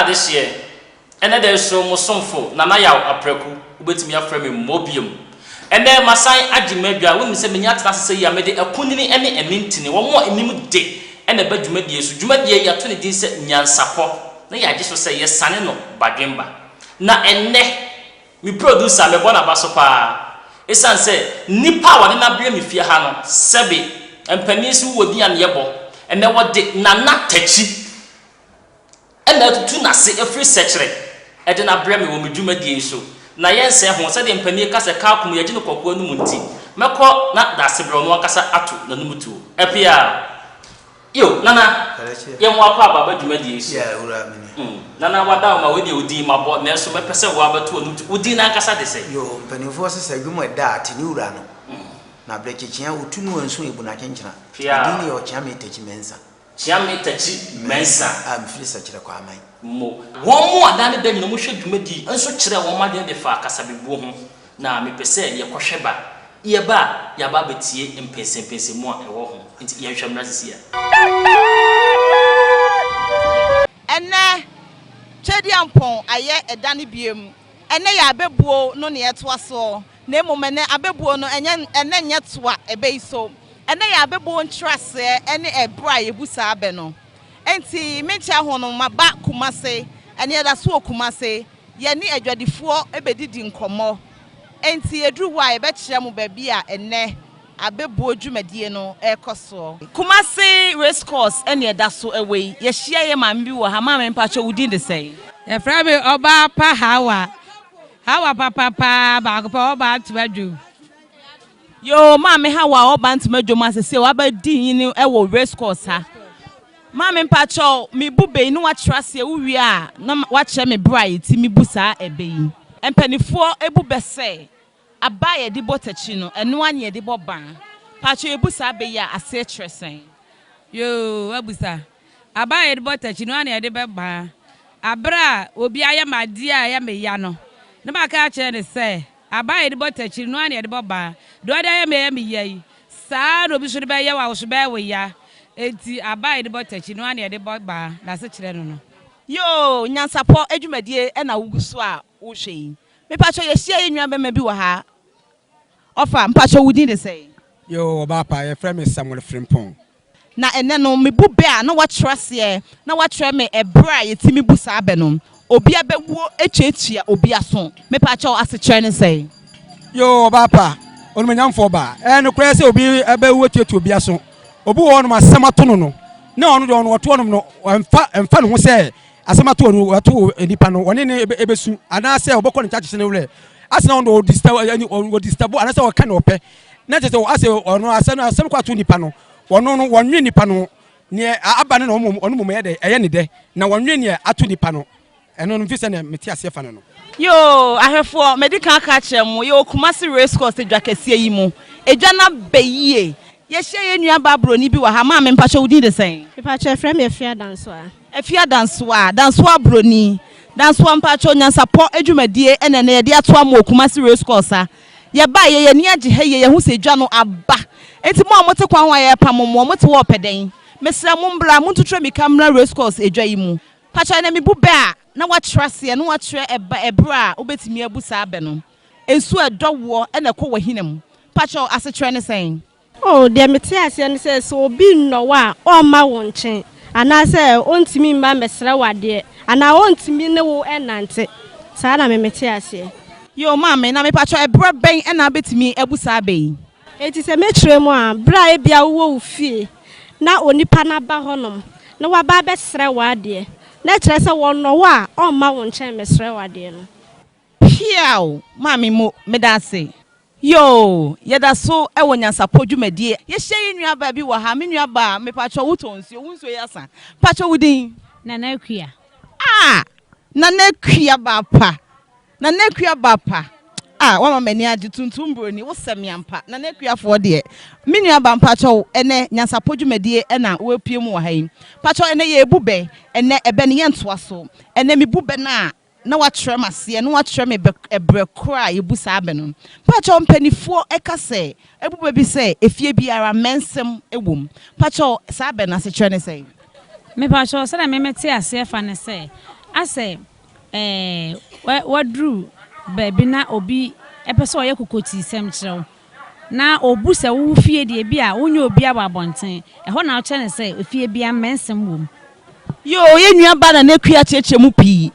adehyeɛ, ɛnnɛ da yi so mo somfo Nana Yaw Apraku, wobɛtumi afrɛ me Mobiom. Ɛnnɛ masan agye m'adwa, wonim sɛ menya atena ase sɛ yi a mede akunini ne anintini, wɔn a ɛnim de na ɛba dwumadie so. Dwumadie yi yɛato ne din sɛ Nyansapɔ na yɛagye so sɛ yɛsane no badwemba. Na ɛnnɛ Me producer, mebɔ n'aba so paa. Esiane sɛ nnipa a wɔde no abrɛ me fie ha no, sɛbe mpanin so wɔ din a ne yɛbɔ. Ɛnnɛ wɔde Nana Takyi na atutu n'ase afiri sɛkyerɛ de no abrɛ me wɔ me dwumadie yi so. Na yɛnsɛe ho, sɛdeɛ mpanin ka sɛ kaa kum yɛgye no kɔkoa no mu nti, mɛkɔ na Daasebrɛ ɔno ankasa ato n'anom tuo. Apiaa! Yo, Nana, yɛ mo akwaaba aba dwumadie yi so. Yeah, wura me ni. Nana wada wo ma wei deɛ wo din mabɔ nanso mɛpɛ sɛ wo ara bɛto w'anom tu. Wo din no ankasa de sɛn? Yo, mpanimfoɔ se sɛ dwom ɛda a, te ne wura no. Na berɛkyekyea, ɔtu no ansu ebu no akyenkyena. Me din no yɛ Ɔkyeame Takyi Mensah. Kyeame Takyi Mensah. A mefiri Sɛkyerɛ Kwaman. Mo. Wɔn a daa ne da nyina wɔhwɛ dwumadie yi nso kyerɛɛ wɔn adwene de faa kasabebuo ho. Na mepɛ sɛ yɛkɔhwɛ ba. Yɛba a, yɛaba abɛtie mpɛnsɛmpɛnsɛmu a ɛwɔ ho. Nti yɛnhwɛ mmra sisi a. Ɛnnɛ, Tweaduampɔn ayɛ ɛda no biom. Ɛnnɛ yɛ abɛbuo no na yɛtoa soɔ, na mmom ɛnnɛ abɛbuo no ɛnyɛ ɛnnɛ nyɛ toa ɛbɛ yi so. Ɛnnɛ yɛ abɛbuo nkyerɛaseɛ ne ɛberɛ a yɛbu saa abɛ no. Enti menkyɛ ho no maba Kumase, ɛnnɛ yɛda so wɔ Kumase. Yɛne adwadifoɔ bɛdidi nkɔmmɔ. Enti yɛduru hɔ a, yɛbɛkyerɛ mo baabi a ɛnnɛ abɛbuo dwumadie no rekɔ soɔ. Kumasi race course na ɛda so wɔ yi. Yɛahyia yɛn maame bi wɔ ha. Maame, mpakyɛ wo din de sɛn? Yɛfrɛ me Ɔbaa Pa Hawa. Hawa papa paa baako pɛ, ɔbaa ntoma dwom. Yoo, Maame Hawa a ɔba ntoma dwom a seesei wabɛdi hene wɔ race course ha. Maame mpakyɛw me bu bɛ yi na wakyerɛ aseɛ wo wie a na wakyerɛ me berɛ a yɛtumi bu saa ɛbɛ yi. Mpanifoɔ bu bɛ sɛ aba a yɛde bɔ takyi no ɛno ara na yɛde bɔ baa. Mpakyɛw yɛbu saa bɛ yi a aseɛ kyerɛ sɛn? Yoo wabusa. Aba a yɛde bɔ takyi no ara na yɛde bɛ baa. Aberɛ a obi ayɛ me adeɛ a ɛyɛ me ya no na maka akyerɛ no sɛ Aba a yɛde bɔ takyiri no ara na yɛde bɔ baa. Deɛ ɔde ayɛ me a ɛyɛ me ya yi, saa ara na obi nso de bɛyɛ wo a wo nso bɛyɛ wo ya. Enti aba a yɛde bɔ takyiri no ara na yɛde bɔ baa. N'asekyerɛ no no. Yoo, nyansapɔ adwumadie na wogu so a wohwɛ yi. Mepakyɛw yɛahyia yɛn nua bɛma bi wɔ ha. Ɔfa, mpakyɛw wo din de sɛn? Yoo, ɔbaa pa, yɛfrɛ me Samuel Frimpong. Na ɛnnɛ no, mebu bɛ a na wɔakyerɛ aseɛ na wɔakyerɛ me ɛberɛ a yɛtumi bu saa bɛ no. Obi abɛwuo atuatua obi aso. Mepakyɛw, asekyerɛ ne sɛn? Yoo, ɔbaa pa, onimuonyamfoɔ baa. Ɛyɛ nokorɛ sɛ obi bɛwu atuatua obi aso. Obi wɔ hɔnom asɛm ato no no, na ɔno deɛ ɔno ɔto hɔnom no, ɔmfa ɛmfa ne ho sɛ asɛm ato ɔno, ato nipa no, ɔne no bɛsu anaasɛ ɔbɛkɔ ne nkyɛn akyekye ne werɛ. Asɛ na ɔno deɛ ɔdisturb, ɔdisturb anaasɛ ɔka nea ɔpɛ. Na kyerɛ sɛ asɛ ɔno asɛm asɛm kɔ ato nipa no, Wɔno no, wɔnwen nipa no ho. Neɛ aba no na wɔn ɔno mmom ɛyɛ dɛ, ɛyɛ ne dɛ, na wɔnwen neɛ ato nipa no. Ɛno no, mfiri sɛ neɛ mete aseɛ fa no no. Yoo, ahwɛfoɔ, madi kan aka akyerɛ mo, yɛwɔ Kumasi Race Course edwa kɛseɛ yi mu. Edwa no abɛ yie. Yɛahyia yɛn nua baa broni bi wɔ ha. Maame, mpakyɛ wo din de sɛn? Mepakyɛ yɛfrɛ me Afia Dansoa. Afia Dansoa, Dansoa broni. Dansoa mpakyɛ nyansapɔ dwumadie na ɛnɛ yɛde ato ama wɔ Kumasi Race Course ha. Yɛbaeɛ yɛn ani agye ha yie, yɛahu sɛ dwa no aba. Enti mo a mote kwan ho a yɛrepamo mo, mote hɔ repɛ dɛn? Mesrɛ mo mbra, montutu amika mmra Race Course dwa yi mu. Pakyɛ ɛnɛ mebu bɛ a na woakyerɛ aseɛ na woakyerɛ ɛba ɛberɛ a wobɛtumi abu saa bɛ no. Nsuo a ɛdɔ woɔ na ɛkɔ w'ahina mu. Pakyɛ asekyerɛ ne sɛn? Oh, deɛ mete aseɛ ne sɛ, sɛ obi nnɔ wo a, ɔmma wo nkyɛn, anaasɛ ɔntumi mma mmɛsrɛ wo adeɛ, anaa ɔntumi ne wo nnante. Saa na me mete aseɛ. Yoo maame, na mepakyɛw ɛberɛ bɛn na wobɛtumi abu saa bɛ yi? Enti sɛ mɛkyerɛ mu a, berɛ a ebia wowɔ wo fie na onipa no aba hɔnom na waba abɛsrɛ wo adeɛ, na ɛkyerɛ sɛ ɔnnɔ wo a, ɔmma wo nkyɛn mmɛsrɛ wo adeɛ no. Piaw! Maame Mo, meda ase. Yoo, yɛda so wɔ nyansapɔ dwumadie. Yɛhyia yɛn nua baa bi wɔ ha. Me nua baa, mepakyɛw wo tɔn nsuo, wo nsuo yi asa. Pakyɛw wo din? Nana Akua. Ah! Nana Akua baa pa. Nana Akua baa pa. Ah, wama m'ani agye, tuntum broni, wo sɛ me ampa. Nana Akuafoɔ deɛ. Me nua baa mpakyɛw, ɛnɛ nyansapɔ dwumadie na woapue mu wɔ ha yi. Pakyɛw ɛnɛ yɛrebu bɛ, ɛnɛ ɛbɛ no yɛntoa so. Ɛnɛ mebu bɛ no a, na wakyerɛ me aseɛ, na wakyerɛ me bɛ ɛberɛ korɔ a yɛbu saa bɛ no. Mpakyɛw mpaninfoɔ ɛka sɛ, ɛbu bɛ bi sɛ, efie biara mmɛnsɛm wɔ mu. Mpakyɛw saa bɛ no asekyerɛ ne sɛn? Mepakyɛw sɛdeɛ me mete aseɛ fa ne sɛ, Asɛ ɛɛ waduru baabi na obi pɛ sɛ ɔyɛ kokotiisɛm kyerɛ wo, na obu sɛ wo fie deɛ bi a wonyɛ obiara wɔ abɔnten, ɛhɔ na wokyerɛ no sɛ efie biara mmɛnsɛm wɔ mu. Yoo, yɛn nua baa Nana Akua akyerɛkyerɛ mu pii.